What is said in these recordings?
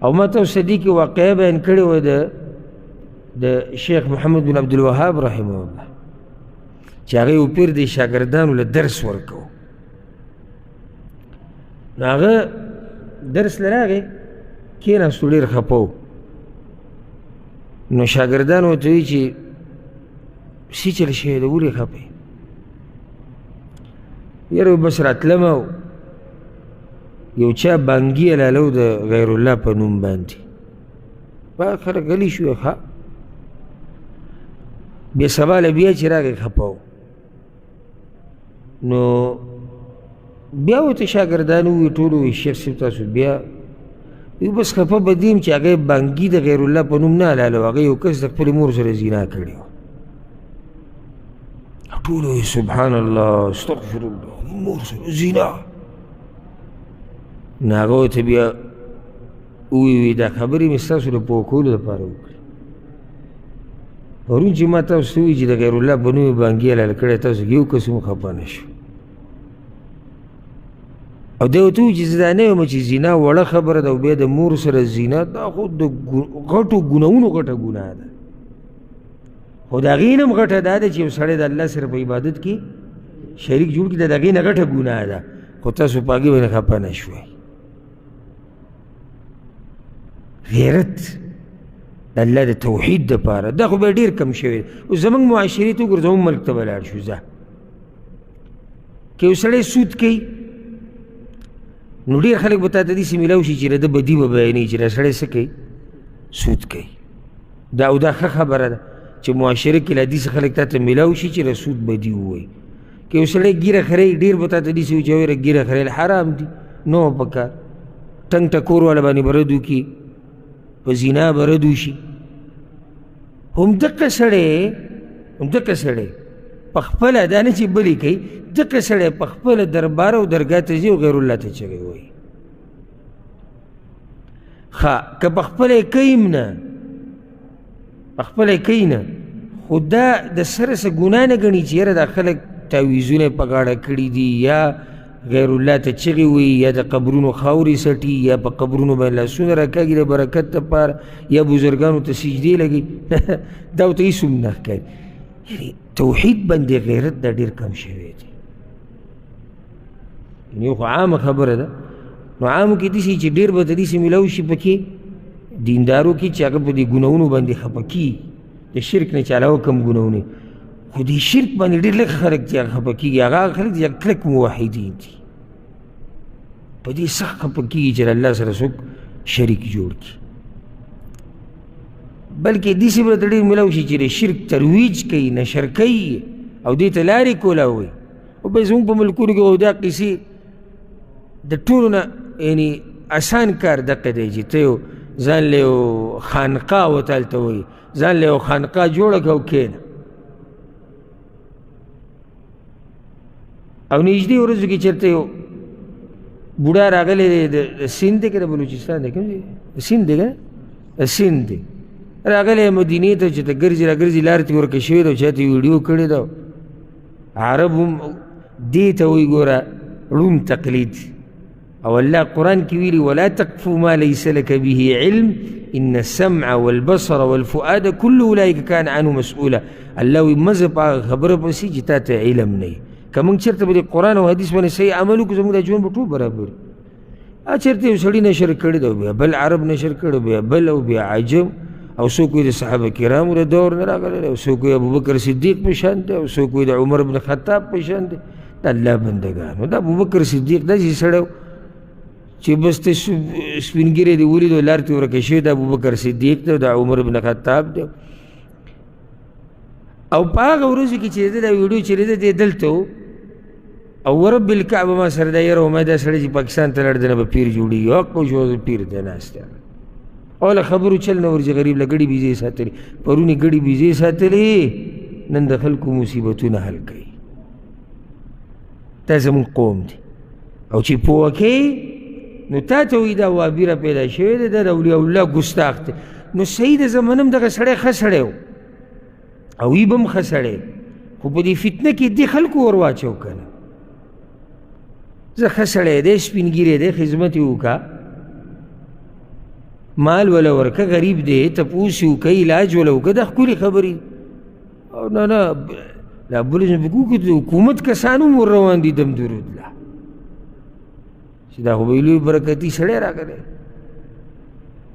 او ما تاسو ته دې کې واقعه بیان کړې وه د شیخ محمد بن عبدالوهاب رحمه الله، چې هغه یو پیر د شاګردانو له درس ورکو. نو هغه درس له راغی، کېناستو، ډېر خفه و. نو شاګردانو ورته وایي چې څه چل شوی دی، ولې خفه یې؟ یاره بس راتلم او یو چا بانګي حلالو د غیر الله په نوم باندې، خلک غلي شو. ښه بیا سبا له بیا چې راغی خفه و. نو بیا ورته شاګردانو وویل، ټولو وویل شیخ صاحب تاسو بیا وی بس خفه به دي یم چې هغه بانګي د غیر الله په نوم نه حلالو، هغه یو کس د خپلې مور سره زنا کړې وه. ټولو وویل سبحان الله استغفر الله، مور سره زنا. نو هغه ورته بیا وویل دا خبرې مې ستاسو د پوه کولو لپاره وکړې. پرون چې ما تاسو ته وویل چې د غیر الله په نوم یې بانګي حلال کړی، تاسو یو کس هم خفه نه شو. او دی ورته وویل چې زه دا نه وایم چې زنا وړه خبره ده او بیا د مور سره زنا، دا خو د غټو ګناهونو غټه ګناه ده، خو د هغې نه هم غټه دا ده چې یو سړی د الله سره په عبادت کې شریک جوړ کړي، دا د هغې نه غټه ګناه ده، خو تاسو په هغې باندې خفه نه شوئ. غیرت د الله د توحید دپاره دا خو بیا ډېر کم شوی. اوس زموږ معاشرې ته وګوره، زموږ ملک ته به لاړ شو، ځه که یو سړی سود کوي نو ډېر خلک به تا ته داسې میلاو شي چې د ده بدي به بیانوي چې دا سړی څه کوي، سود کوي. دا او دا ښه خبره ده چې معاشره کې لا داسې خلک تا ته میلاو شي چې د سود بدي ووایي. که یو سړی ږیره خرېي ډېر به تا ته داسې وي چې ویره ږیره خریل حرام دي، نو په کار ټنګ ټکور والا باندې به رد وکړي، په زنا به رد وشي. همدقه سړی، همدقه سړی په خپله دا نه چې بلې کوي، دقه سړی په خپله دربار او درګاه ته ځي او غیر الله ته چغې وایي. ښه که په خپله یې کوي هم نه، په خپله یې کوي نه، خو دا د سره څه ګناه نه ګڼي چې یاره دا خلک تعویذونه یې په غاړه کړي دي، یا غیر الله ته چغې وایي، یا د قبرونو خاورې څټي، یا په قبرونو باندې لاسونه راکاږي د برکت لپاره، یا بزرګانو ته سجدې لګوي. دا ورته هېڅ هم نه ښکاري. یعنې توحید باندې غیرت دا ډېر کم شوی دی. یعنې یو خو عامه خبره ده، نو عامو کې داسې چې ډېر به ته داسې میلاو شي پکې دیندارو کې چې هغه په دې ګناهونو باندې خفه کېږي، د شرک نه چې علاوه کوم ګناهونه، خو دې شرک باندې ډېر لږ خلک چې هغه خفه کېږي، هغه هغه خلک چې هغه کلک موحدین دي، په دې سخت خفه کېږي چې الله سره څوک شریک جوړ کړي. بلکې داسې به ورته ډېر میلاو شي چې د شرک ترویج کوي، نشر کوي او دې ته لارې کولاوي. او بیا زموږ په ملکونو کې خو دا قصې د ټولو نه یعنې اسان کار دقه دی چې ته یو ځان له یو خانقاه ورته هلته وایي، ځان له یو خانقاه جوړه کړه او کښېنه. او نږدې ورځو کې چېرته یو بوډا راغلی دی، د سیند دی که د بلوچستان دی، کوم ځای د سیند دی که د سیند دی، راغلی مدینې ته چې ته ګرځي راګرځي، لار ترې ورکه شوې ده او چا ته یې ویډیو کړې ده. عرب هم دې ته وایي ګوره ړوند تقلید. او الله قرآن کې ویلي ولا تقف ما ليس لك به علم ان السمع والبصر والفؤاد كل اولئک كان عنه مسؤولا. الله وایي مه ځه په هغه خبره پسې چې تا ته علم نه وي. که موږ چېرته په دې قرآن او حدیث باندې صحیح عمل وکړو، زموږ دا ژوند به ټول برابر وي. چېرته یو سړي نشر کړی دی، بیا بل عرب نشر کړی، بیا بل او بیا عجم، او څوک وایي د صحابه کرامو د دور نه راغلی دی، او څوک وایي ابوبکر صدیق په شان دی، او څوک وایي د عمر بن خطاب په شان دی. د الله بندګانو، د ابوبکر صدیق داسې سړی و چې بس ته سپین ږیری دې ولید او لار ترې ورکه شوې، د ابوبکر صدیق دی، د عمر بن خطاب دی. او په هغه ورځو کې چې د ده دا ویډیو چې دی دی دلته و، او ورب الکعبه ما سره دا یره ما دا سړی چې پاکستان ته لاړ دی نه به پیر جوړېږي، حق به شو پیر دی ناست دی. او له خبرو چل نه ورځي، غریب له ګړي بیزې ساتلې، پرون یې ګړي بیزې ساتلې، نن د خلکو مصیبتونه حل کوي. دا زموږ قوم دی. او چې پوه کوي نو تا ته وایي دا وابي را پیدا شوی دی، دا د اولیاء الله ګستاخ دی. نو صحیح ده، زموږ هم دغه سړی ښه سړی و او وي به هم ښه سړی، خو په دې فتنه کې دې خلکو ور واچو که نه. زه ښه سړی دی، سپین ږیری دی، خدمت یې وکړه. مال وله ورکه، غریب دی، تپوس یې وکړه، علاج وله وکړه، دا ښکلې خبرې. او نه نه، لا بل ځای په کې د حکومت کسان هم ور روان دي دم درود له، چې دا خو به لوی برکتي سړی راغلی.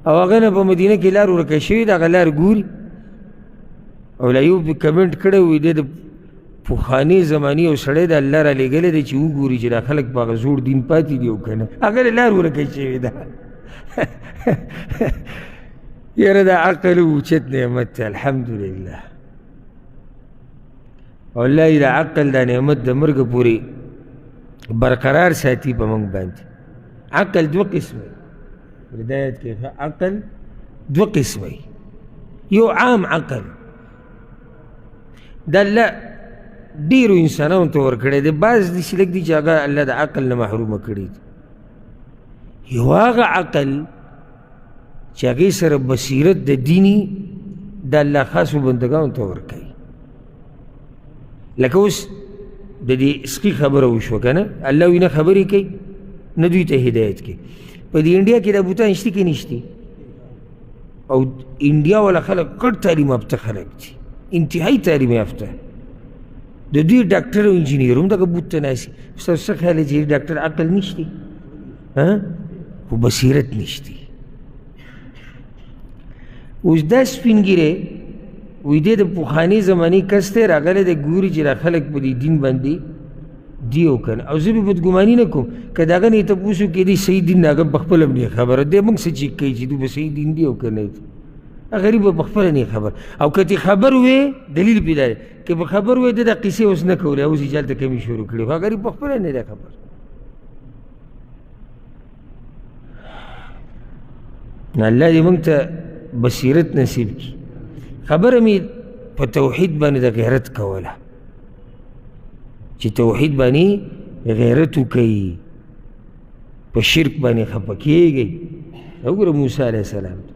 او هغه نه په مدینه کې لار ورکه شوې ده، هغه لار ګوري. او لا یو پې کمنټ کړی وي، دی د پخوانۍ زمانې یو سړی د الله را لېږلی دی چې وګوري چې دا خلک په هغه زوړ دین پاتې دي او که نه. هغه له لار ورکه شوې ده. یاره دا عقل اوچت نعمت دی، الحمدلله. او الله یې دا عقل دا نعمت د مرګه پورې برقرار ساتي په موږ باندې. عقل دوه قسمه دی، هدایت کې عقل دوه قسمه دی. یو عام عقل دا الله ډېرو انسانانو ته ورکړی دی، بعض داسې لږ دي چې هغه الله د عقل نه محرومه کړي دي. یو هغه عقل چې هغې سره بصیرت د دیني د الله خاصو بندګانو ته ورکوي. لکه اوس د دې سپي خبره وشوه که نه، الله وي نه خبرې کوي نه دوی ته هدایت کوي. په دې انډیا کې دا بوتان شته که نشته؟ او انډیا والا خلک غټ تعلیم یافته خلک دي، انتهایي تعلیم یافته. د دوی ډاکټر او انجینیر هم دغه بوت ته ناست. ستاسو څه خیال دی چې ډاکټر عقل نشته؟ خو بصیرت نشته. اوس دا سپین ږیری وایي دی د پخوانۍ زمانې کس دی، راغلی دی، ګوري چې دا خلک په دې دین باندې دی او که نه. او زه به بدګماني نه کوم، که د هغه نه یې تپوس وکړي دی صحیح دین نه، هغه په خپله هم نه خبره دی. موږ څه چیک کوي چې دوی به صحیح دین دی او که نه دی؟ غریب به په خپله نه خبر. او که ترې خبر وې دلیل پرې دا دی، که په خبر وې ده دا قصې اوس نه کولې، اوس یې چې هلته کمې شروع کړې، خو غریب په خپله نه دی خبر. نو الله دې موږ ته بصیرت نصیب کړي. خبره مې په توحید باندې د غیرت کوله، چې توحید باندې غیرت وکړئ، په شرک باندې خفه کېږئ. وګوره موسی علیه السلام ته